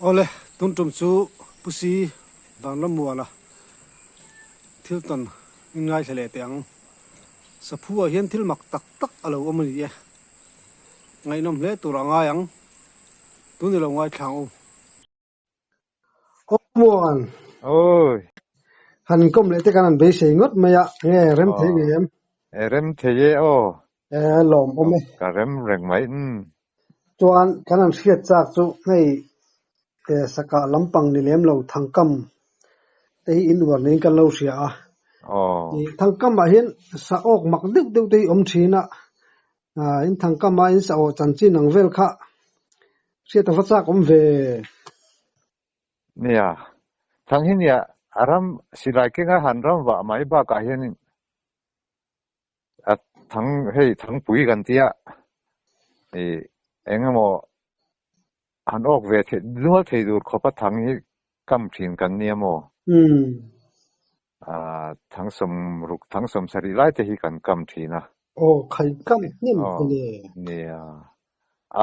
Awle, tun tum chu Pu Si Vanrammuana thil tawn in ngaithla leh teh ang. Saphu ah hian thil mak tak tak a lo awm a ni e. Ngaihnawm hle tur a ngai ang. Tun i lo ngaithla ang u. Awmuan. Oi. Han inkawm leh te kan han beisei ngawt mai a, nge rem thei ngei em? E rem thei e aw. E lawm awm e. Ka rem reng mai umm. Chuan kan han hriat chak chu hei e sakah lampang ni lem lo thangkam te hi in uar niin kan lo hria a. Aw. Thangkam ah hian sa awk mak deuh deuh te hi awm thin a, In thangkam a in sa awh chanchin ang vel kha hriat a va chak awm ve. Nia, thang hi nia a ram silai kenga han ram vah mai bakah hianin a thang hei thangpui kan tia ih eng emaw han awk ve theih nual thei tur khawpa thang hi kam thin kan nia maw? Thang 60 thang 70 lai te hi kan kam thin a. Aw khai kam hnem Aw ka le. Nia.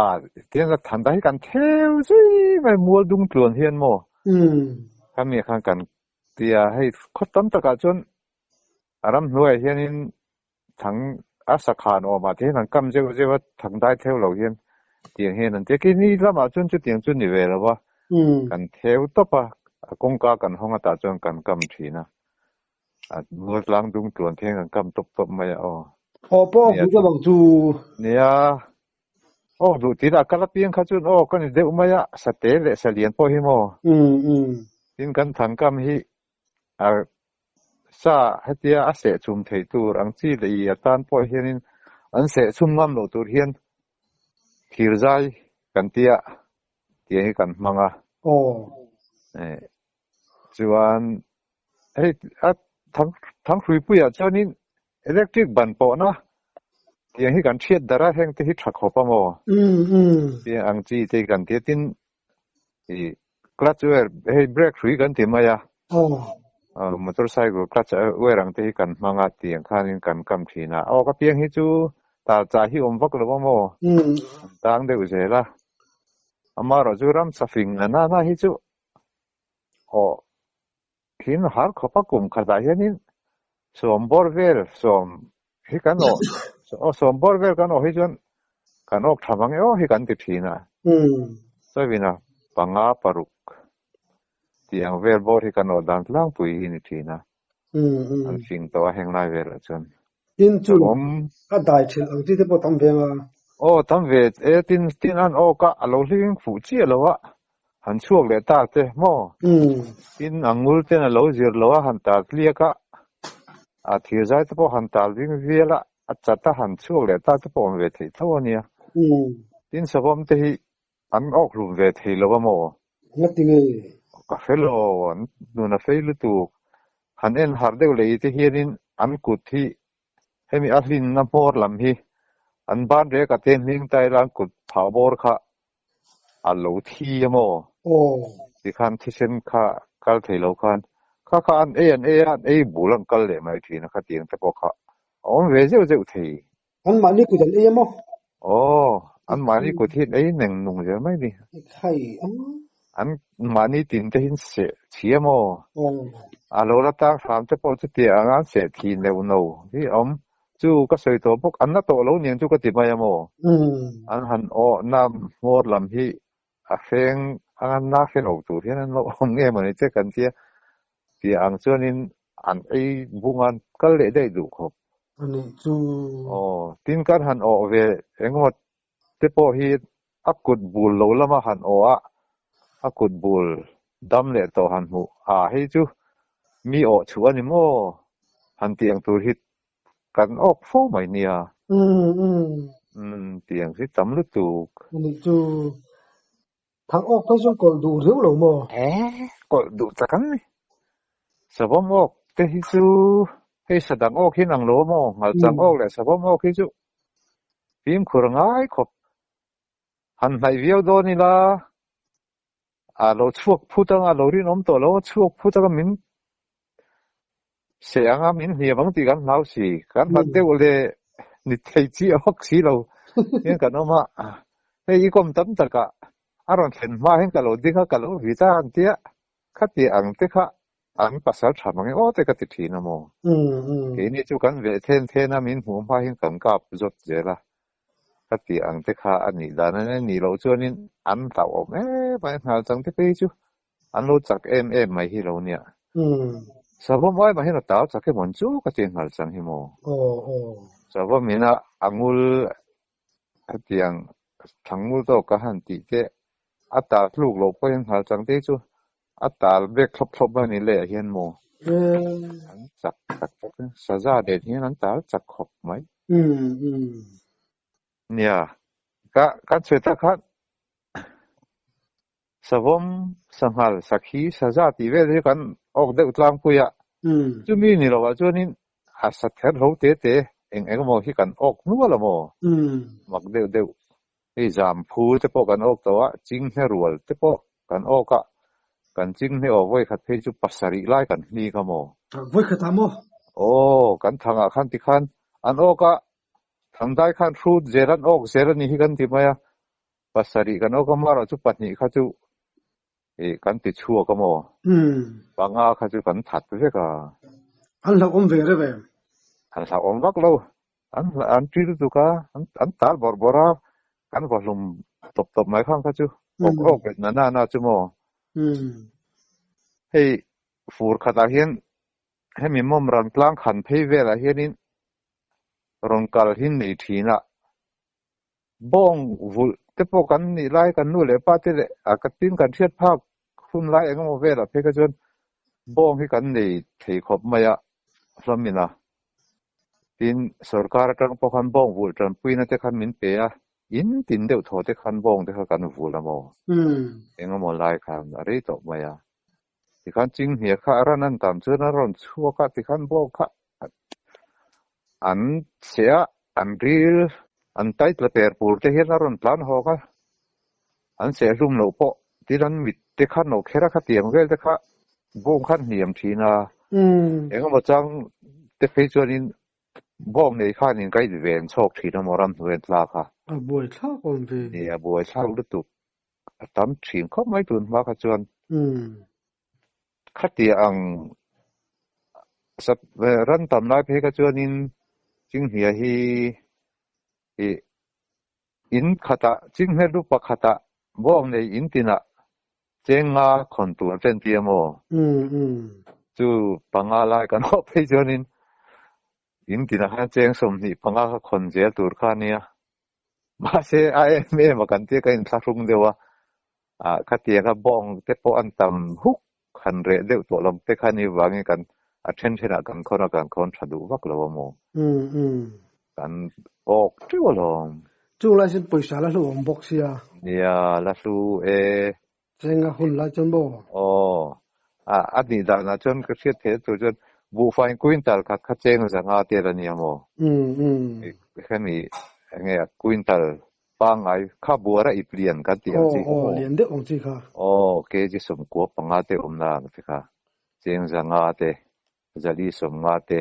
A tiang a than dah hi kan theu zui mai mual dung tluan hian maw? Khami khan kan tia hei khaw tam takah chuan a ramhnuaiah hianin thang a sakhan awmah te hian an kam zeuh zeuh a thang dai theu lo hian tiang hian an tia keini lamah chuan chutiang chu ni ve lo va kan theu tawp a a kawngka kan hawng atah chuan kan kam thin a a mual tlang dung tluan te hian kan kam tawp tawp mai a aw Aw pawh a duh bang chu. Nia aw duh tih lah kal apiang kha chuan aw ka ni deuh mai a sate leh salian pawh hi maw tin kan thang kam hi a Sa hetia a seh chhum theih tur ang chi leh i atan pawh hianin an seh chhum ngam loh tur hian thir zai kan tia tih hi kan hmang a. Chuan hei a Thangthruipuiah chuanin electric ban pawhna tiang hi kan hriat darh a, heng te hi tha khawp a maw? Tiang ang chi te hi kan tia tin I clutch wear hei brake hrui kan ti mai a, motorcycle clutch wear ang te hi kan hmang a tiang khanin kan kam thin a, aw ka piang hi chu tar chah hi awm vak lo a maw, an tang deuh zel a, amaherawh chu ramsa fing na na hi chu aw thin har khawp a kum khatah hianin sawm bawr vel sawm hi kan awh aw sawm bawr vel kan awh hi chuan kan awk tha mang e aw hi kan ti thin a chawina panga paruk tih ang vel bawr hi kan awh dan tlangpui hi ni thin a an fing tawh a heng lai velah chuan Tin chu a dai thin ang chi te pawh tam ve anga. Aw tam ve e tin tin an awk a a lo hling fuh chiah lo a han chhuak leh ta che maw? Tin a ngul ten a lo zir lo a han tal tliak a a thir zai te pawh han tal ding vial a a chat a han chhuak leh ta te pawh awm ve theih tho a nia. Tin savawm te hi an awk hlum ve thei lo a maw? Ngati nge? Ka hre lo, an nun a fei lutuk. Han en har deuh leh te hianin an kut hi hemi a hlinna hmawr lam hi an ban rek a te hming ta ila an kut phah bawr kha a lo thi a maw? Tikhan thisen kha kal thei lo khan kha kha an ei an ei a, an ei bul an kal leh mai thin a khatiang te pawh kha a awm ve zeuh zeuh thei. An mahni kut an ei a maw? Aw, an mahni kut hi an ei neng nung zel mai ni. Khai ang. An mahni tin te hian seh thi a maw? A lo la tang hram te pawh chutia ang an seh thi neuh no hi a awm. Chu ka sawi tawh bawk, an la tawh lo niang chu ka ti mai a maw? An han aw na hmawr lam hi a hreng anga na hre lo tur hian an lo awm nge mawni che kan tia. Tia ang chuanin an ei bung an kal leh daih duh khawp. A nih chu. Aw, tin kan han awh ve engemaw te pawh hi a kut bul lo lama han awh a, a kut bul dam leh tawh han hmuh a hei chu mi awh chhuah a ni maw han tih ang tur hi kan awk fo mai nia. Umm tih ang hi tam lutuk. A nih chu. Thang awk phei chuan kawlh duh riau lo maw? E, kawlh duh tak ang ni. Savawm awk te hi chu hei sadang awk hi nang lo maw? Ngalchang awk leh savawm awk hi chu fimkhur ngai khawp. Han hnaih viau dawn ila a lo chhuak phut anga a lo rinawm tawh lo a chhuak phut anga min seh anga min hniam ang tih kan hlau si. Kan hlat deuh leh ni thei chiah vak si lo hian kan awm a. Hei i kawm tam takah a A rawn thlen hma hian ka lo ding a, ka lo vit a an tia, khati ang te kha an pasal tha mang e aw te ka ti thin a maw. Keini chu kan veh then then a, min hmuh hma hian kan kap zawt zel a, khati ang te kha a nih dan a nih loh chuanin an hlauhawm em a, nghal chang te phei chu an lo chak em em mai hi lo nia. Savawm ai mah hian a tau chak emawn chu ka ti nghal chang hi maw. Savawm in a a ngul hetiang thang ngul tawk ka han tih te a tal tluk loh pawhin nghal chang te chu a tal bek thlawp thlawp a ni leh ah hian maw. An chak tak tak a, saza nen hian an tal chak khawp mai. Nia, ka kan chhe tak khan Savawm, sanghal, sakhi, saza tih vel hi kan awk deuh tlangpui a, chumi ni lovah chuanin a sa ther ho te te eng eng emaw hi kan awk hnual a maw? Mak deuh deuh. Hei zamphu te pawh kan awk tawh a, chinghne rual te pawh kan awk a, kan chinghne aw vawikhat phei chu pasarih lai kan hnik a maw? Vawikhat ah maw? Aw, kan thangah khan tikhan an awk a, thangdai khan hrut zel an awk zel a nih hi kan ti mai a, Pasarih kan awk a marawh chu pahnih kha chu ih kan ti chhuak a maw? Panga kha chu kan that vek a. An hlauhawm ve reuh em? An hlauhawm vak lo. An an ṭi lutuk a, an an tal bawrh bawrh a, kan vahlum tawp tawp mai khang kha chu awk awk bet na na na chu maw? Hei fur khatah hian hemi mawm ran tlang khan phei velah hianin rawn kal hi nei ṭhin a. Bawng vulh te pawh kan nih lai kan nu leh pa te leh a ka tin kan hriat phak hun lai eng emaw velah phei kha chuan bawng hi kan nei thei khawp mai a hlawmin a. Tin sorkar atang pawh khan bawng vulh tanpuina te khan min pe a, in tin deuh thaw te khan bawng te kha kan vulh a maw? Eng emaw lai khan a rei tawh mai a. Tikhan chinghnia kha a ran an tam chuan a rawn chhuak a, tikhan bawng kha an chhe a, an ril an tai tla per pur te hian a rawn tlan hawk a, an sehhlum loh pawh tin an mit te kha nawh kher a khatiang vel te kha bawng khan hniam thin a, engemaw chang te phei chuanin bawng nei khanin ka inven chhawk thin a maw ramhnuai an tlak a. A buaithlak awm ve. Nia, a buaithlak lutuk. A tam thin khawp mai tun hma kha chuan khatia ang ran tam lai phei kha chuanin chinghnia hi ih in khatah chinghne lu pakhatah bawng nei in tinah cheng nga khawn tur a tia maw? Chu panga lai kan awh phei chuanin in tinah khan cheng 25 kha khawn zel tur kha a nia. Mahse a em em a kan tia ka inthlahrung deuh a, ah khatianga bawng te pawh an tam huk han reh deuh tawh lam te kha ni vangin kan a then thenah kan khawn a kan khawn tha duh vak lo a maw? Kan awk teuh alawm. Chung lai chuan pawisa la hlu awm bawk sia. Nia la hlu e. Chenga hun lai chuan maw? Aw, a a nih danah chuan ka hriat theih tur chuan buhfain quintal khat kha cheng zanga tel a nia maw? Hemi enge a quintal pangngai kha buara ip lian kan tih ang chi kha maw? Aw, lian deuh ang chi kha. Aw, kg 95 te awmna ang chi kha, cheng zanga te, zali 50 te,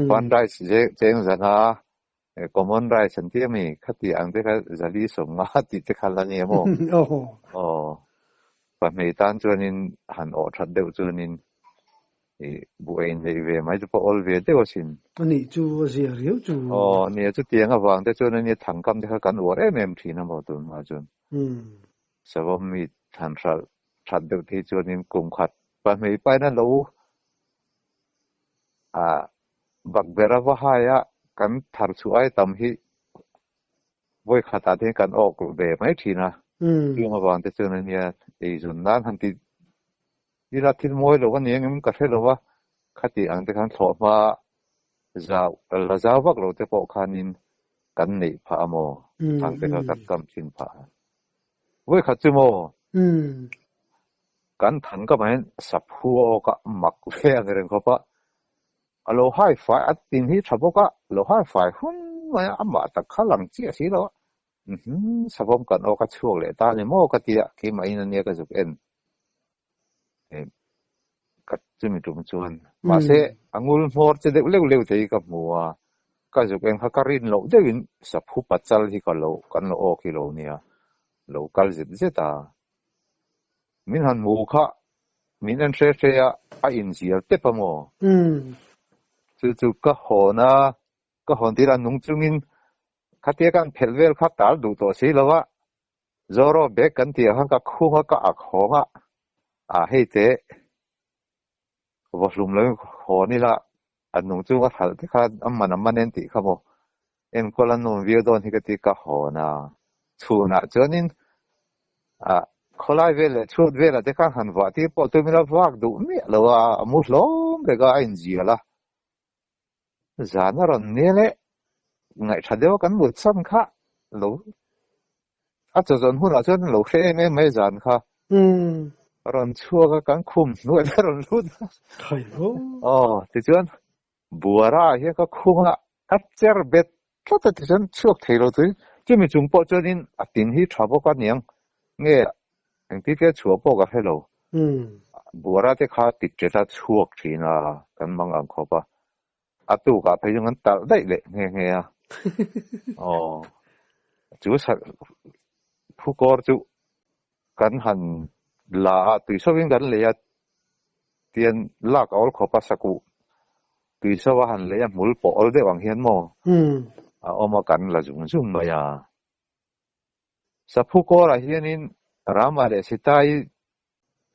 fan rice cheng zanga Common rice an ti a mi? Khati ang te kha zali 50 tih te kha la ni a maw? Aw. Pahmei tan chuanin han awh that deuh chuanin i buai inneih ve mai chu pawh awl ve deuh asin. A nih chu a zia riau chu. Aw, nia chutiang avang te chuan ania thangkam te kha kan uar em em thin a maw tun hma chuan. Savawm mi han hralh that deuh te hi chuanin kum khat pahmei paina lo ah Bakberh a va hai a, kan thar chhuah ai tam hi vawi khatah te hian kan awk ve mai thin a. Chung avang te chuan ania eizawn nan han ti ila thil mawi lo a ni ang em ka hre lo a, khati ang te khan thlawh hma zau la zau vak lo te pawh khanin kan neih phah a maw thang te kha kan kam thin phah a. Vawi khat chu maw? Kan than ka mah hian saphu a awk a mak ve ang reng khawp a, a lo hai fai a tin hi tha bawk a, lo hai fai hun mai a, amah tak kha lang chiah si lo a, uhmm savawm kan awk a chhuak leh ta ni maw ka ti a, keimah in ania ka zuk en ka chumi tum chuan mahse a ngul hmawr che deuh leuh leuh te hi ka hmu a, ka zuk en kha ka rin loh deuhin saphu pachal hi ka lo kan lo awk hi lo nia, lo kal zet zet a. Min han hmu kha min en hre hre a, a inzial tep a maw? Chu chu ka hawn a, ka hawn tir a nung chungin khatia kan phelh vel kha tal duh tawh si lo a, Zoro bag kan tih ah khan ka khung a, ka ak hawng a, a hei teh vawhlum lo in hawn ila a nung chung a hralh te kha a man a man en tih kha maw enkawl a nuam viau dawn hi ka ti ka hawn a, chhunah chuanin ah khawlai vel leh chhuat velah te khan han vah tir pawh tum ila vak duh miah lo a, a mu hlawm reng a, a inzial a, zan a rawn nia leh ngaihṭha deuha kan mut sam kha lo a chawzawn hunah chuan lo hre em em mai zan kha a rawn chhuak a kan khum hnuai a rawn lut a aw tichuan buara ah hian ka khum a a cher bet tlat a tichuan chhuak thei lo tui chumi chung pawh chuanin a tin hi tha bawk a niang nge engtin te chhuah pawh ka hre lo buara te kha ti ṭet a chhuak thin a kan mang ang khawp a A tukah phei chu kan talh daih leh nghe nghe a. Aw, chu phu kawr chu kan han la a, tui sovin kan lei a, tian lak a awl khawp a, sakuh tui so a han lei a, hmul pawh awl deuh ang hian maw a awm a, kan la zung zung mai a. Saphu kawrah hianin Rama leh Sitai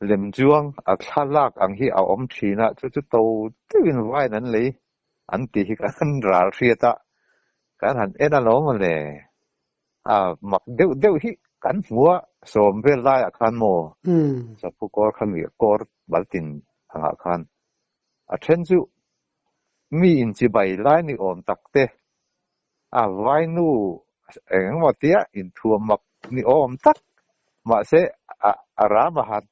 lem chuang a thlalak ang hi a awm thin a, chu chu to deuhin vain an lei an tih hi kan ral hriat a, kan han en alawm a le. A mak deuh deuh hi kan hmu a, sawm vel laiah khan maw Saphu kawr kha mi kawr baltin angah khan a then chu mi inchibai lai ni awm tak te A vainu eng emaw tia inthuam mak ni awm tak mahse a ram a han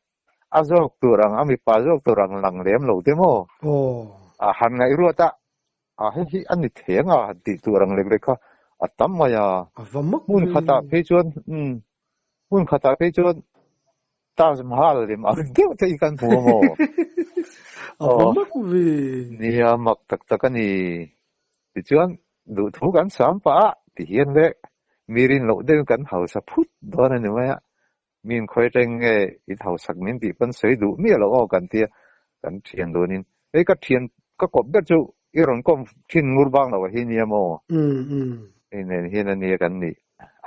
a zawk tur ang a mipa zawk tur ang lang lem lo te maw? A han ngaihruat a, a hei hi a ni thei ang a han tih tur ang lek lek kha a tam mai a. Hmun khatah phei chuan umm hmun khatah phei chuan Taj Mahal lem ang deuh te hi kan hmu a maw? A va mak ve. Nia mak tak tak a ni. Tichuan duhthu kan sam pah a ti hian le mi rin loh deuhin kan hausa phut dawn a ni mai a, mi inkhawi reng nge in hausak min tih pawn sawi duh miah loh aw kan tia kan thian dunin hei ka thian ka kawp ber chu i rawn kawm thin ngur bang loh a hi nia maw? Hei nen hian a nia kan nih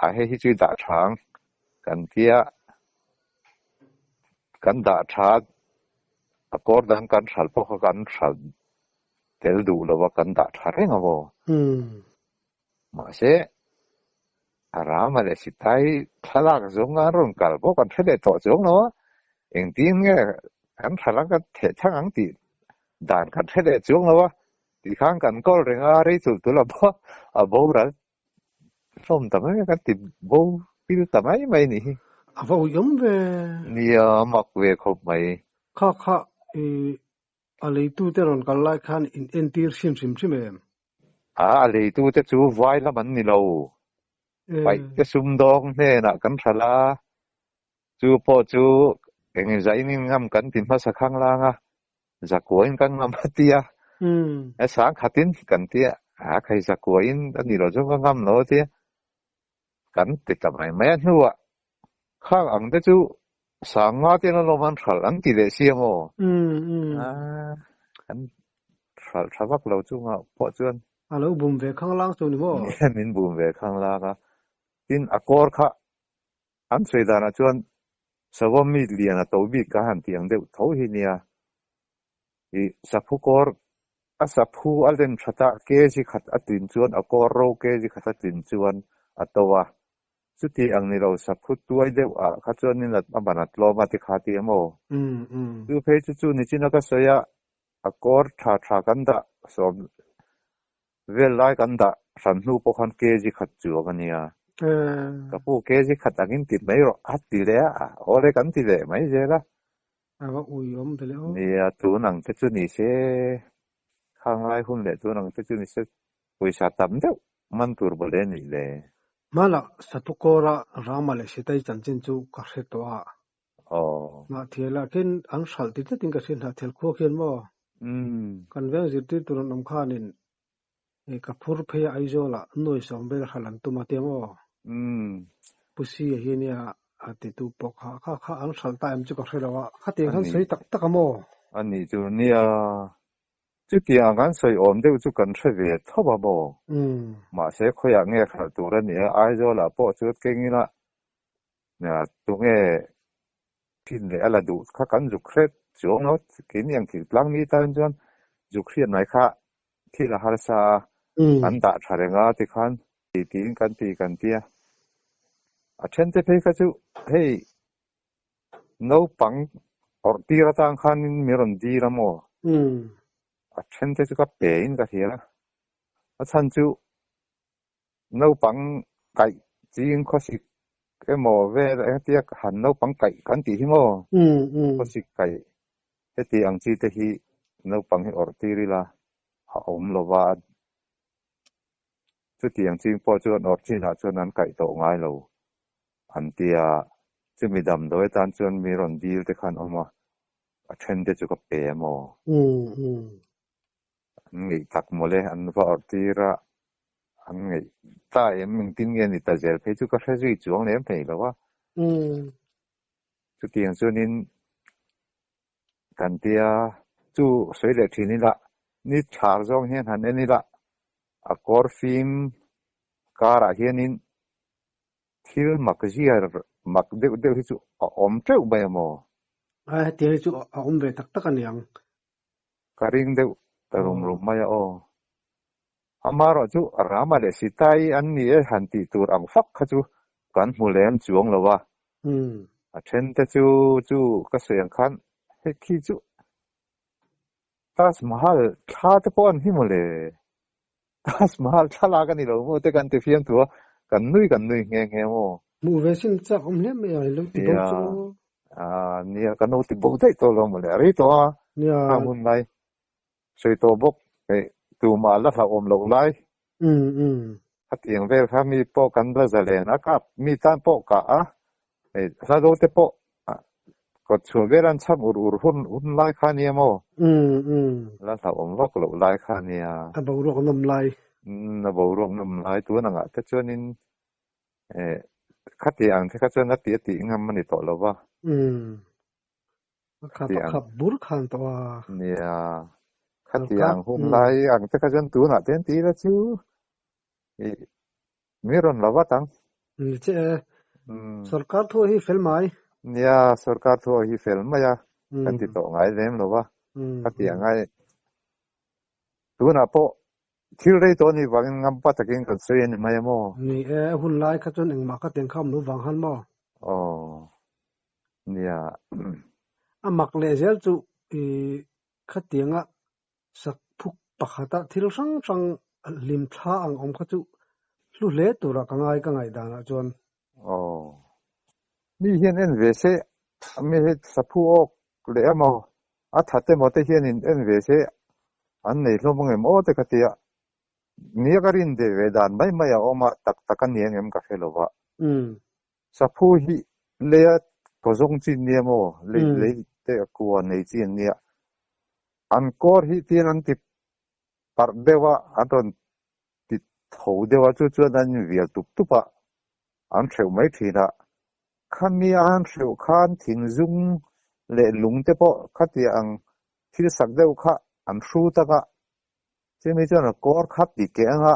a hei hi chu i dah tha ang kan tia kan dah tha a kawr dang kan hralh pawh kha kan hralh tel duh lova kan dah tha reng a maw? Mahse, a Rama leh Sitai thlalak zawng an rawn kal pawh kan hre leh tawh chuang lo a, engtin nge kan thlalak a theh thang ang tih dan kan hre leh chuang lo a, tikhan kan kawl reng a, rei chulh tulh a bo a boral hlawm ta mai a, kan ti bo pil ta mai mai a nih hi. A va uiawm ve. Nia, a mak ve khawp mai. Kha kha i A leitute rawn kal lai khan in entir hrim hrim hrim em? A, a leitute chu vai lam an ni lo. Paihte sumdawng hnenah kan hralh a, chu pawh chu eng zain in ngam kan ti hmasa khang lang a, zakuain kan ngam a ti a, e sangkhatin kan ti a, a khai zakuain a ni lo chu ka ngam lo a ti a. Kan ti ta mai mai a hnuah khang ang te chu sanga te an lawm an hralh an ti leh si a maw? Kan hralh tha vak lo chungah pawh chuan. A lo bum ve khang lang chu ni maw? Min bum ve khang lang a. Tin a kawr kha an sawi danah chuan savawm mi lian a to bik ka han ti ang deuh tho hi nia. I saphu kawr a saphu a len that a, kg khat a tlin chuan a kawr ro kg khat a tlin chuan a to a. Chuti ang ni lo saphu tuai deuh ah kha chuanin a ban a tlawm a tikha ti em aw? Chu phei chu chu nichin a ka sawi a, a kawr tha tha kan dah sawm vel lai kan dah hran hnu pawh khan kg khat chuang a nia. Ka pu kg khat angin ti mai rawh a ti leh a, aw le kan ti leh mai zel a. A va ui awm ve le aw. Nia, tun ang te chu ni se, khang lai hun leh tun ang te chu ni se, pawisa tam deuh man tur bawlh e nih le. Hmanah Satukawra Rama leh Sitai chanchin chu ka hre tawh a. Aw. Hnahthialah khian an hralh ti tlatin ka hria, Hnahthial khua khian maw? Kan veng zirtir tur an awm khanin ka phur phei a Aizawlah nuai sawm vel hralh an tum a tia maw? Pu Sia hi ania. A titu pawh kha kha kha an hralh ta em chu ka hre lo a, khatiang khan sawi tak tak a maw? A nih chu nia, chutiang kan sawi awm deuh chu kan hre ve tho a maw? Mahse khawiah nge hralh tur a nia, Aizawlah pawh chu keng ila tunge thin leh a la duh kha kan zuk hre chuang lo, keini ang thil tlang mi tan chuan zuk hriat mai kha thil a harsa a, an dah tha reng a tikhan ti tiin kan ti kan tia. A then te phei kha chu hei naupang awrh tir atang khanin min rawn dil a maw? A then te chu ka pe in ka hria a, a chhan chu naupang kaih ching khawsik emaw vel engtia han naupang kaih kan tih hi maw? Khawsik kaih heti ang chi te hi naupang hi awrh tir ila a awm lova. Chutiang ching pawh chuan awrh chinah chuan an kaih tawh ngai lo an ti a, chumi damdawi atan chuan mi rawn dil te khan awm a, a then te chu ka pe a maw? An ngeih tak mawle, an va awrh tir a, an ngeih ta em engtin nge ni ta zel phei chu ka hre zui chuang lem thei lo a. Chutiang chuanin Kan tia, chu sawi leh thin ila, ni thar zawng hian han en ila, a kawr fim karah hianin thil mak ziar mak deuh deuh hi chu a awm teuh mai a maw? A, hetiang hi chu a awm ve tak tak a niang. Ka ring deuh ta rum rum mai a aw. Amaherawh chu Rama leh Sita-i an ni e han tih tur ang fak kha chu kan hmu lem chuang lo a. A then te chu chu ka sawi ang khan hei khi chu Taj Mahal thla te pawh an hi mawle. Taj Mahal thlalak a ni lo maw te kan ti fiam thu a, kan nui kan nui nghe nghe maw. Hmuh ve sin chak awm hle mai a, i lo ti bo chu. Nia, nia kan lo ti bo daih tawh lo mawle, a rei tawh a, khang hun lai. Sawi tawh bawk hei tumah la hlauhawm loh lai. Khatiang vel kha mi pawh kan la zalen a, kap mi tan pawh kah a, hei hla do te pawh kawt chhuah vel an cham ur ur hun hun lai kha nia maw? La hlauhawm vak loh lai kha nia. A boruak nawm lai. A boruak nawm lai tun angah te chuanin khatiang te kha chuan a tih a tih ngam a ni tawh lo va. A khap a khap bur khan tawh a. Nia, khatiang hun lai ang te kha chuan tunah te an ti ila chu i mi rawn la vat ang. Ni che e, sorkar thu hi fel mai. Nia, sorkar thu hi fel mai a, kan ti tawh ngai lem lo va, khatiang ai tunah pawh thil rei tawh anih vangin ngampa takin kan sawi a ni mai a maw? Ni e, a hun lai kha chuan engmah kha tiang kha awm lo vang han maw? Aw. Nia. A mak leh zel chu i khatianga sak phuk pakhata thil hrang hrang hlim thla ang awm kha chu hlu hle turah ka ngai ka ngaihdanah chuan. Aw. Mi hian en ve se, mi hi saphu awk leh emaw a that emaw te hian in en ve se an nei hlawm ang em aw te ka tia. Nia ka rin ve ve dan mai mai a awm a, tak tak a ni ang em ka hre lo va. Saphu hi leia kaw zawng chi an nia maw? Lei lei te a kua nei chi an nia. An kawr hi tiin an ti parh deuh a, an rawn ti tho deuh a, chu chuan an invial tup tup a, an hreuh mai thin a. Khami a an hreuh khan thingzung leh lung te pawh khatia ang thil sak deuh kha an hru tak a, chumi chuan a kawr kha ti keh ang a,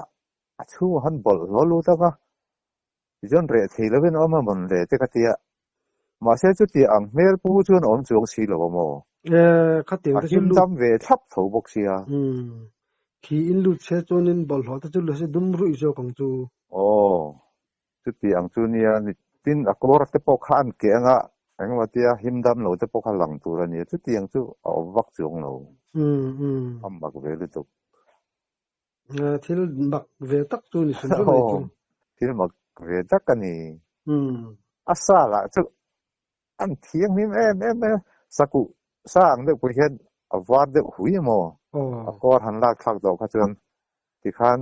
a chhungah khan bawlhhlawh lut ang a. Tichuan reh thei lovin a awm a mawn le te ka tia. Mahse chuti ang hmel pu chuan a awm chuang si lo a maw? E, khatiang A te chu him lut. dam ve thlap tho bawk sia. Umm, khi in lut se chuanin bawlhhlawh te chu lu se dum ruih zawk ang chu. Aw, chuti ang chu nia, tin a kawr te pawh kha an keh anga engemaw tia him dam lo te pawh kha lang tur a nia, chuti ang chu a awm vak chuang lo. Umm, umm. A mak ve lutuk. Thil mak ve tak chu ni hrim hrim mai chu. Thil mak ve tak a ni. A sa lah chu an thianghlim em em mai a, sakuh sa ang deuh pawh hian a var deuh hui emaw a kawr han lak thlak tawh kha chuan tikhan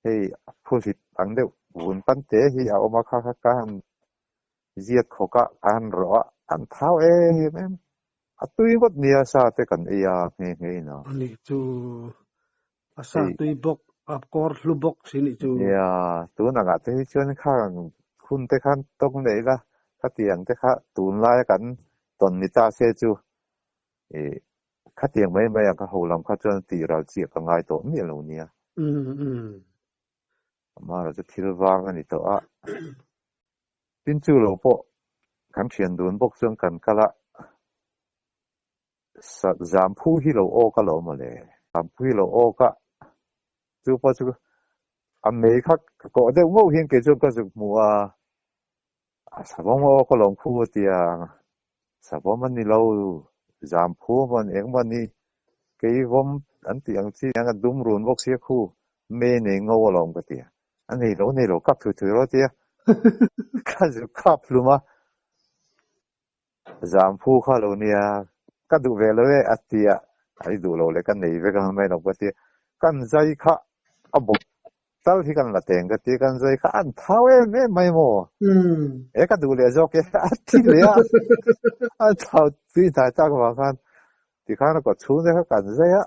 hei a phuhlip ang deuh vun pan te hi a awm a, kha kha ka han ziat khawk a, ka han rawh a, an thau em em. A tui ngawt nia sa te kan ei a nghe nghe in a. A nih chu a sa tui bawk a kawr hlu bawk si nih chu. Nia, tun angah te hi chuan khang hun te khan tawng leh ila Khatiang te kha tunlaia kan tawn ni ta se chu ih khatiang mai mai ang kha ho lam kha chuan tih ral chiah ka ngai tawh miah lo nia. Amaherawh chu thil vang a ni tawh a. Tin chu lo pawh kan thian dun bawk chuan kan kal a, zam phu hi lo awk a lo mawle. Zam phu hi lo awk a, chu pawh chu a mei kha ka kawh deuh ngauh hian kei chuan ka zuk hmu a, a savawm awk a lawm khu a tia, savawm a ni lo, zam phu a maw engmaw a ni, kei vawm an tih ang chi anga dum run bawk sia khu mei nei ngau a lawm ka tia. A nei lo nei lo kap thui thui rawh tia ka zuk khap hlum a, zam phu kha lo nia ka duh ve lo e a tia, a i duh lo leh ka nei vek ang mai lo ka tia, kan zai kha a bawp tal hi kan la teng ka tia, kan zai kha an thau em em mai maw, e ka duh leh zawk e a ti leh a, a thau tui hnai tak vang khan tikhan a kawt chhung te kha kan zai a.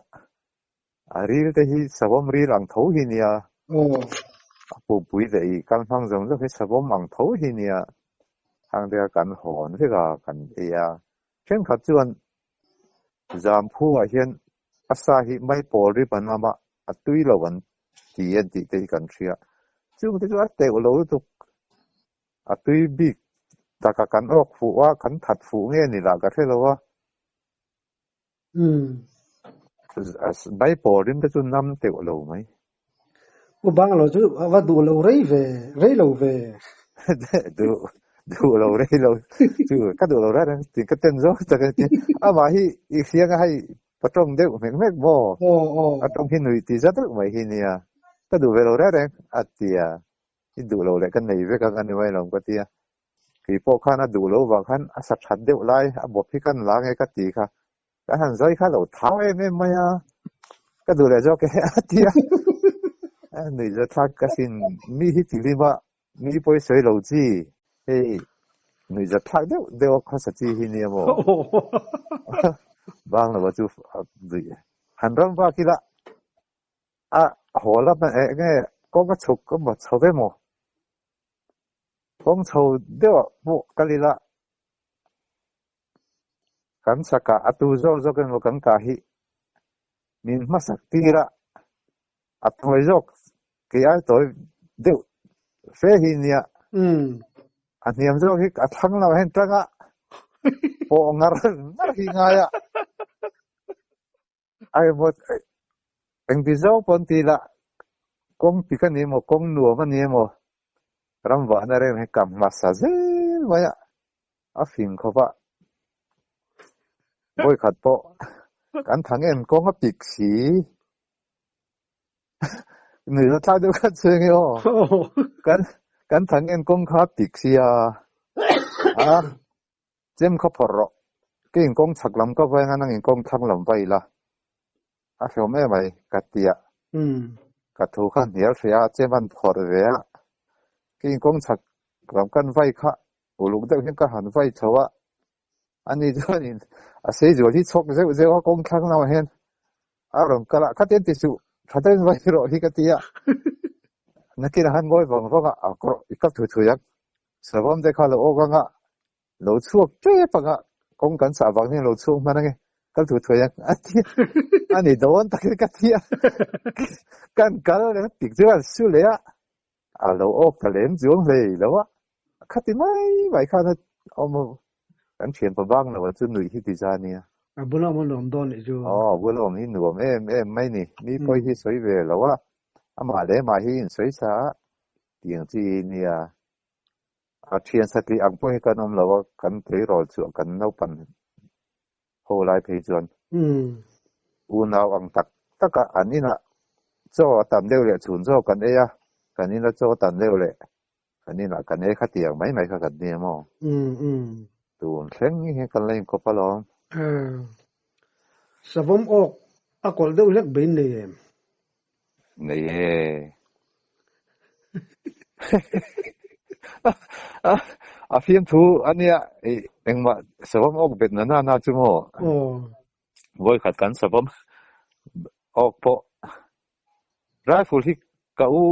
A ril te hi savawm ril ang tho hi nia. A pumpui leh i kal hmang zawng zawng hi savawm ang tho hi nia. Hang te kha kan hawn vek a, kan ei a. Thenkhat chuan Zamphu ah hian a sa hi maipawl rip an awm a, a tui lo an ti an tih te hi kan hria. Chung te chu a teuh lo lutuk. A tui bik taka kan awk fuh a, kan that fuh nge ni lah ka hre lo a. Mai pawl rim te chu nam teuh lo mai. U banglo chu a va duh lo rei ve, rei lo ve. Duh, duh lo rei lo chu ka duh lo reng reng ti ka ten zawk tak a ti. Amah hi i hriang a hei patawng deuh hmek hmek maw? A tawng hi nuih ti za deuh mai hi nia. Ka duh ve lo reng reng a ti a. I duh lo leh ka nei vek ang a ni mai lo ka ti a. Kei pawh khan a duh lo vang khan a sa that deuh lai a bawp hi kan la nge ka ti kha. Ka han zai kha lo thau em em mai a, ka duh leh zawk e a ti a. A nuih za thlak ka sin mi hi ti hlim a, mi pawi sawi lo chi hei nuih za thlak deuh deuh a khawsa chi hi nia maw. Bang lo chu nuih han ram vak ila a haw lam eng nge kawng a chhuk emaw chho emaw. Kawng chho deuh ah pawh kal ila kan chakah a tu zawk zawk emaw kan kah hi min hmasak tir a, a tawi zawk kei ai tawi deuh fe hi nia. A hniam zawk hi a thlang lo hen tang a, pawh ngar ngar hi ngai a. Ai maw engti zawng pawh an ti la, kawng pik a ni emaw, kawng nuam a ni emaw, ram vahna reng hi ka hmasa zel mai a, a fing khawp a. Vawikhat pawh kan thang em kawng a pik si. Nuih la thlak deuh khat che nge aw. Kan kan thang em kawng kha a pik si a, a Chem kha phawrh rawh. Ka inkawng chhak lam ka vaeng a, nang inkawng thlang lam va ila. A hlawm em mai, ka ti a. Ka thu kha hnial hrih a, chem an phawrh ve a. Ka inkawng chhak lam kan vai kha uluk deuh hian ka han vai chho a. Ani chuanin a sei zual hi chhawk zeuh zeuh a kawng thlang lamah hian a rawn kal a, khatiang ti suh, tha deuhin vai rawh hi ka ti a. Nakinah han ngawi vang vang a, a kawrh i kap thui thui ang. Savawm te kha lo awk anga lo chhuak tep anga kawng kan chah vang hian lo chhuak hman ange kal thu thuai ang a ti a ni dawn takin ka ti a kan kal leh tik chu an su leh a a lo awk ta lem chuang hlei lo a khati mai mai khan a awm kan thian pa bang lo chu nuih hi ti za nia a bula awm a nuam dawn nih chu aw a bula awm hi nuam em em mai ni mi pawi hi sawi ve lo a amah leh amah hi in sawi sa a tiang chi nia A thian satli ang pawh hi kan awm lo a, kan tleirawl chu kan naupan ho lai phei chuan unau ang tak tak a an inah chaw a tam deuh leh chhun chaw kan ei a, kan ina chaw tam deuh leh kan inah kan ei khatiang mai mai kha kan nia maw? Tun thleng hi kan la inkawp alawm. Savawm awk a kawlh deuh hlek bein nei em? Nei e. A fiamthu a nia engmah savawm awk bet na na na chu maw? Vawi khat kan savawm awk pawh rifle hi ka u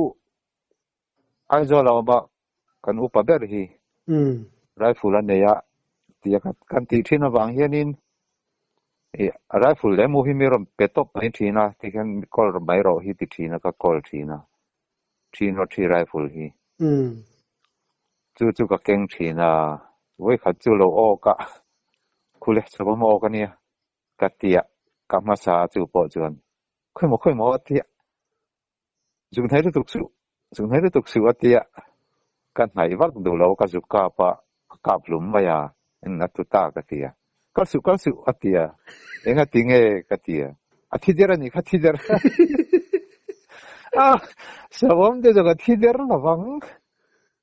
Aizawl a awm a, kan upa ber hi. Rifle a nei a tia kan tih thin avang hianin ih rifle leh mu hi mi rawn pe tawp mai thin a tikhian kawl mai rawh hi ti thin a ka kawl thin a thin rawh thi rifle hi. Chu chu ka keng thin a vawikhat chu lo awk a khule chhawm awk a nia ka tia ka hmasa a chu pawh chuan khawimaw khawimaw a tia Zuk hnai lutuk suh, zuk hnai lutuk suh a tia ka hnaih vak duh lo ka zuk kap a, ka kap hlum mai a, eng a tu ta ka ti a, kal suh kal suh a ti a, eng a ti nge ka ti a, a thi der a nih kha thi der a, savawm te zawng a thi der lovang,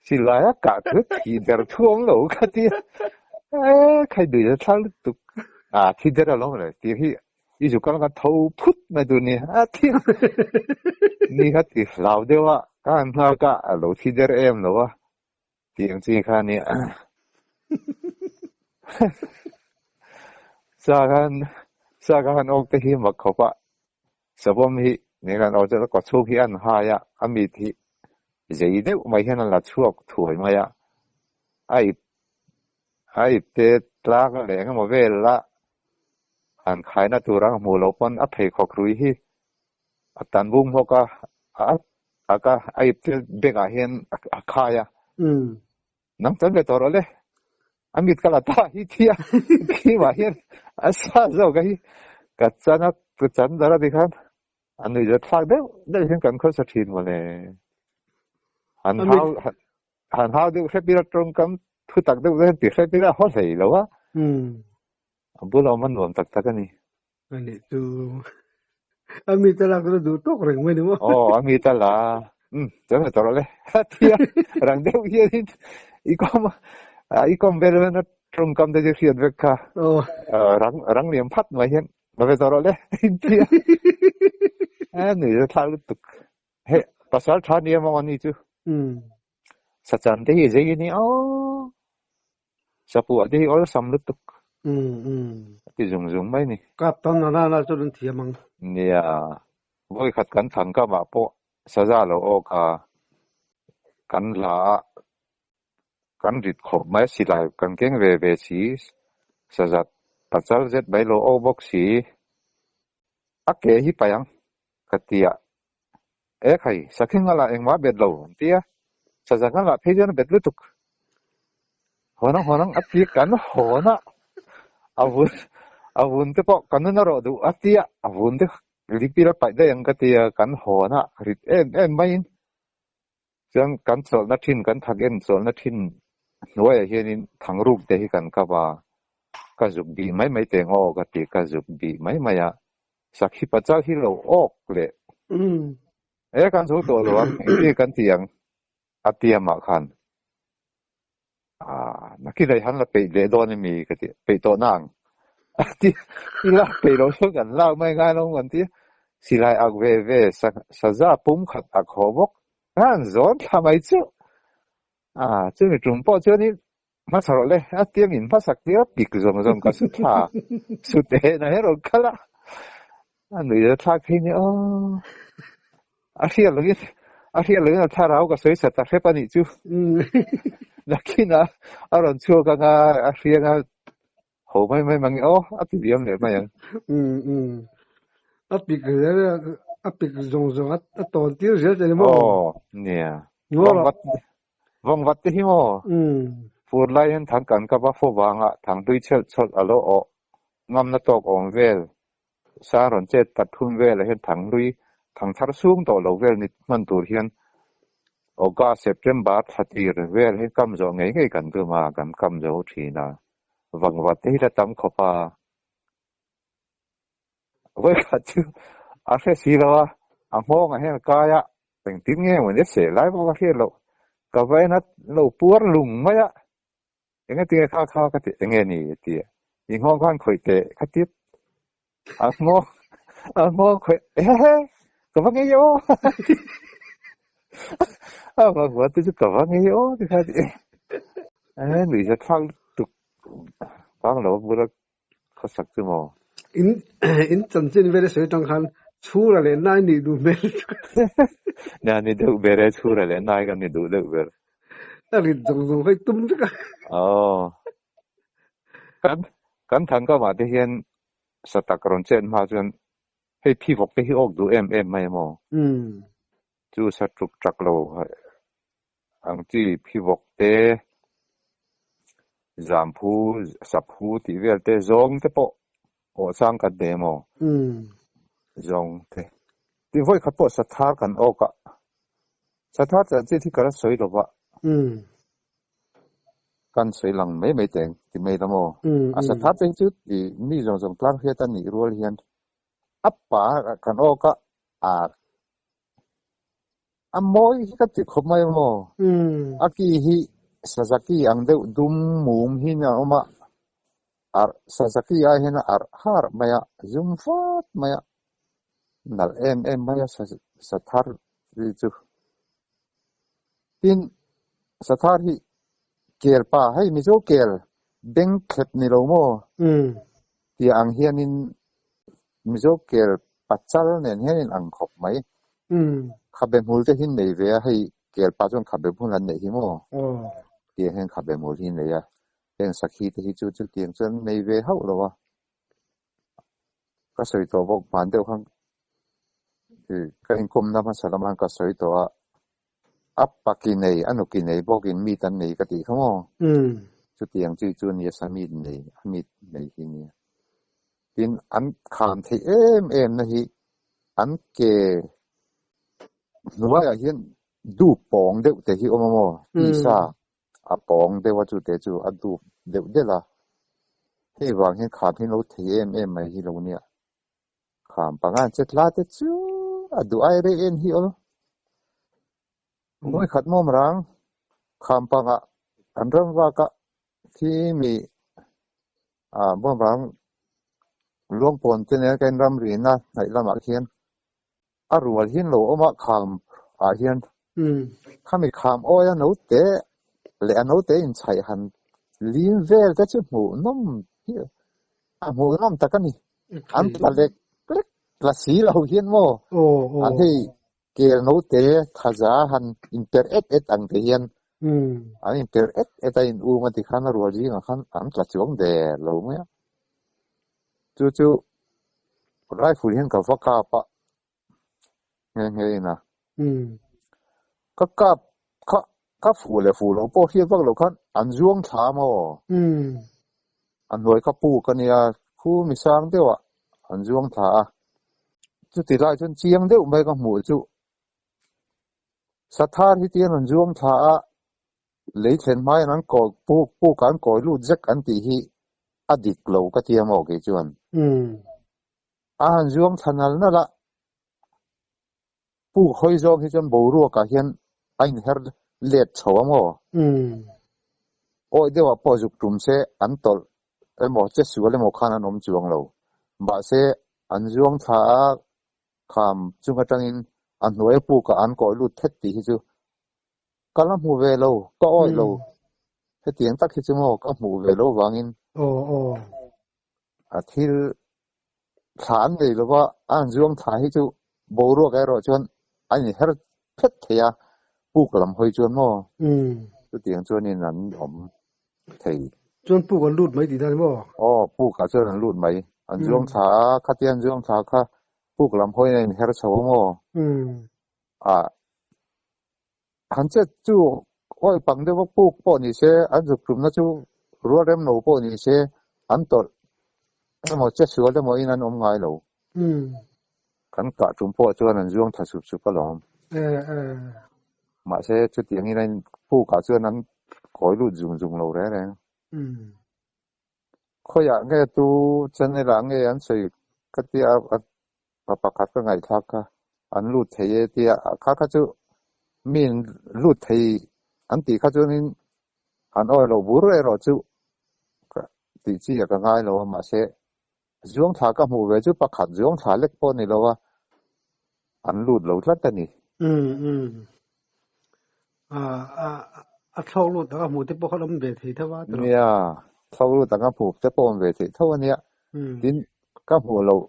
silai a kah thu thi der thu awm lo ka ti a, e khai duih la thlang lutuk, a thi der alawm le tih hi I zu kal ka tho phut mai tur ni a thi ni kha ti hlau deuh a ka han nghak a a lo thi der em lo a tih ang chi kha nia sa khan sa kha han awk te hi mak khawp a savawm hi ni khan awk chu kaw chhung hi an hai a a mit hi zei deuh mai hian a la chhuak thuai mai a a ip a ip te tlang leh engemaw vel a Han khaina tur a hmuh loh pawn a pheikhawk rui hi a tan bung hmawk a, a ak a, a ip thil bag ah hian a khai a. Nang chuan ve tawh rawh le, a mit ka la ta hi thi a, khimah hian a sa zawk a hi ka chan a, ka chan dar a tikhan a nuih zat thlak deuh deuh hian kan khawsa thin mawle. Han hau han hau deuh hrep ila tawngkam thu tak deuh deuh hian ti hrep ila a haw hlei lo a. A bula awm a nuam tak tak a ni. A nih chu. A mi te lak chu duh tawk reng mai ni maw? Aw, a mi te la. Umm, chuan a tawrh le. A ti a, rang deuh hianin i kawm a, i kawm vel vel a tawngkam te chu hriat vek kha. Aw. Rang rang liam phat mai hian va ve tawrh le in ti a. A nui a thlak lutuk. Hei, pasal tha nia maw ani chu. Umm. Sachan te hi zei a ni aw. Sapuah te hi awlsam lutuk a ti zung zung mai ni. Kap tam na nana chuan an thiam ang. Nia, vawi khat kan thang kamah pawh saza lo awk a, kan hla a, kan rit khawp mai a silai kan keng ve ve si, saza pachal zet mai lo awk bawk si, a ke hi paih ang ka ti a, E khai, sakhi nghala engmah bet lo an ti a, saza nghala phei chuan a bet lutuk. Hawnang hawnang a ti kan hawn a, a vun a vun te pawh ka nun a rawh duh a ti a, a vun te lipil a paih daih ang ka ti a, kan hawn a, rit em em maiin chuan kan chawlhna thin kan thak en chawlhna thin hnuaiah hianin thangruk te hi kan kap a, ka zuk bih mai mai teh ang aw ka ti, ka zuk bih mai mai a, Sakhi pachal hi lo awk leh. E kan zo tawh lo ang, engtin kan ti ang a tiamah khan ah nakin lei han la peih leh dawn emi ka ti, peih tawh na ang a ti, i lak peih loh chuan kan lak mai ngai lo kan ti, silai ak ve ve saza pum khat ak haw bawk khan zawn thla mai chu ah chumi tum pawh chuanin Hmasa rawh le, a tiang in hmasak tir a pik zawng zawng ka su thla, su teh na erawh kal a, a nui a thlak thei nia aw. A hriat lo in, a hriat lo in a thlarau ka sawi sat a hrep a nih chu. Nakin a a rawn chhuak anga a hriang a ho mai mai mang aw a ti diam leh mai ang. A pik zel a pik zawng zawng a tawn tir zel che ni maw? Aw nia. Vawngvat Vawngvat te hi maw? Fur lai hian thang kan kap a, fo vangah thang tui chhelh chhawlh a lo awh ngamna tawk awm vel, sang rawn chet tat hun velah hian thang hlui, thang thar sung tawh lo vel ni hman tur hian August, September thla tir vel hi kam zawh ngei ngei kan tum a, kan kam zo thin a. Vangvat te hi la tam khawp a. Vawikhat chu a hre si lo a, a nghawngah hian a kai a, engtin nge maw ni a seh lai pawh ka hriat loh, ka va en a lo puar lung mai a, enge tinge kha kha ka ti, enge ni a ti a, i nghawng khan khawih teh ka ti a, nghawng a nghawng khawih ehe ka va ngei aw a va huat te chu ka va ngei aw ti kha ti e nuihza thlak lutuk vang lo bula Khawsak chu maw? In in chanchin vel a sawi tang khan chhura leh nai nih duh hmel. Nia ni deuh ber e, chhura leh nai kan ni duh deuh ber. A rit zawng zawng hei tum vek a. Aw. Kan kan thangkamah te hian satak rawn chet hma chuan hei phivawk te hi awk duh em em mai maw? Chu sa tuk chak lo ang chi phivawk te, zamphu, saphu tih vel te, zawng te pawh awh chang kan nei maw? Zawng te. Tin vawi khat pawh sathar kan awk a, sathar chanchin hi ka la sawi lo va. Kan sawi lang mai mai teng ti mai la maw? A sathar te hi chu mi zawng zawng tlang hriat a nih rual hian a pa kan awk a, a a mawi hi ka ti khawp mai maw? A ki hi Sazaki ang deuh dum mum hi a awm a, arh Sazaki ai hian a arh har mai a, zum fat mai a, nalh em em mai a sathar hi chu. Tin, sathar hi kel pa, hei Mizo kel beng thlep ni lo maw? Tia ang hianin Mizo kel pachal nen hian in ang khawp mai. Khabe hmul te hi nei ve a, hei kel pa chuan khabe hmul an neih hi maw? Tiang hian khabe hmul hi nei a, heng sakhi te hi chu chutiang chuan nei ve hauh lo a. Ka sawi tawh bawk hman deuh khan ka inkawmna hmasa lamah khan ka sawi tawh a, a pa ki nei, a nu ki nei bawkin meat an nei ka tih kha maw? Chutiang chi chu nia sa meat nei, a meat nei hi nia. Tin, an kham theih em em na hi an ke hnuaiah hian dup pawng deuh te hi awm a maw? Tisa a pawng deuh a chute chu a dup deuh delh a, hei vang hian kham hi lo thei em em mai hi lo nia. Kham panga an che tla te chu a duh ai rei en hi awl. Vawi khat mawm rang kham panga an ram vak a khi mi a mawm rang luangpawn te nen ka in ram rin a hnaih lamah khian A rual hian lo awm a kham ah hian khami kham awi a naute leh a naute inchhaih han lim vel te chu hmuh nawm hi a hmuh nawm tak a ni. An tla lek lek tla si lo hian maw an hei kel naute thaza han inper et et ang te hian an inper et et a in um a tikhan a rual zingah khan an tla chuang der lo mai a. Chu chu rifle hian ka va kap a nghe nghe in a ka kap kha ka fuh leh fuh loh pawh hriat vak loh khan an zuang thla maw a hnuai kha puk a nia khu mi sang deuh ah an zuang thla a chuti lai chuan chiang deuh mai ka hmuh chu sathar hi tian an zuang thla a Lei thlen hmaiin an kawi puk puk an kawi lut zek an tih hi a dik lo ka ti a maw kei chuan. A han zuang thla nal nal a, puk hawi zawng hi chuan boruakah hian a inher let chho a maw? Awi deuhah pawh zuk tum se an tawlh emaw che sual emaw khan an awm chuang lo. Mahse an zuang thla a kham chung atangin a hnuai pukah an kawi lut thet tih hi chu Ka la hmu ve lo, ka awih lo. Hetiang tak hi chu maw ka hmuh ve lo vangin a thil thla an nei lova, a han zuang thla hi chu boruak erawh chuan a inher phet thei a, puk lam hawi chuan maw chutiang chuanin an awm thei. Chuan puk an lut mai tih dan maw? Aw, pukah chuan an lut mai. An zuang thla a, khatia an zuang thla kha puk lam hawiin a inher chho a maw? A. Han chet chu awi pang deuh a puk pawh ni se, an zuk tumna chu rual rem lo pawh ni se, an tawlh emaw che sual emaw in an awm ngai lo. Kan kah tum pawh chuan an zuang tha sup sup alawm. Mahse chutiangin an pukah chuan an kawi lut zung zung lo reng reng. Khawiah nge tu channel ah nge an sawi ka tia a pa pakhat ka ngaihthlak kha an lut thei e tia kha kha chu mi in lut thei an tih kha chuanin an awi lo bur erawh chu tih chi ah ka ngai lo a mahse zuang thla ka hmuh ve chu pakhat zuang thla lek pawh a ni lo a an lut lo tlat a ni. A thlawk lut anga hmuh te pawh khan awm ve thei tho a tawrh. Nia, thlawk lut anga hmuh te pawh awm ve thei tho a nia. Tin, ka hmuh loh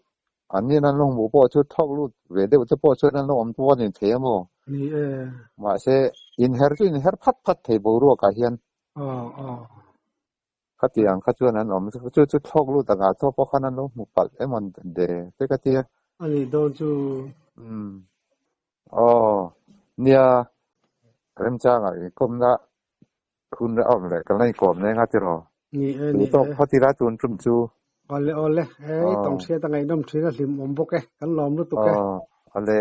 an nin an lo hmuh pawh chu thlawk lut ve deuh te pawh chuan an lo awm pawh a ni thei a maw? Ni e. Mahse. Inher chu inher phat phat thei boruakah hian. Aw aw. Khatiang kha chuan an awm. Chu chu thlawk lut angah tawh pawh khan an lo hmu palh emaw de te ka tia. A nih dawn chu. Umm. Aw. Nia, remchangah inkawmna hun a awm leh kan la inkawm nen a tiraw? Ni e, ni Duh tawk e. phawt ila tun tum chu. Awle awle, hei Aw. tawng hriat a ngaihnawm thin a hlimawm bawk e, kan lawm lutuk e. Aw, awle.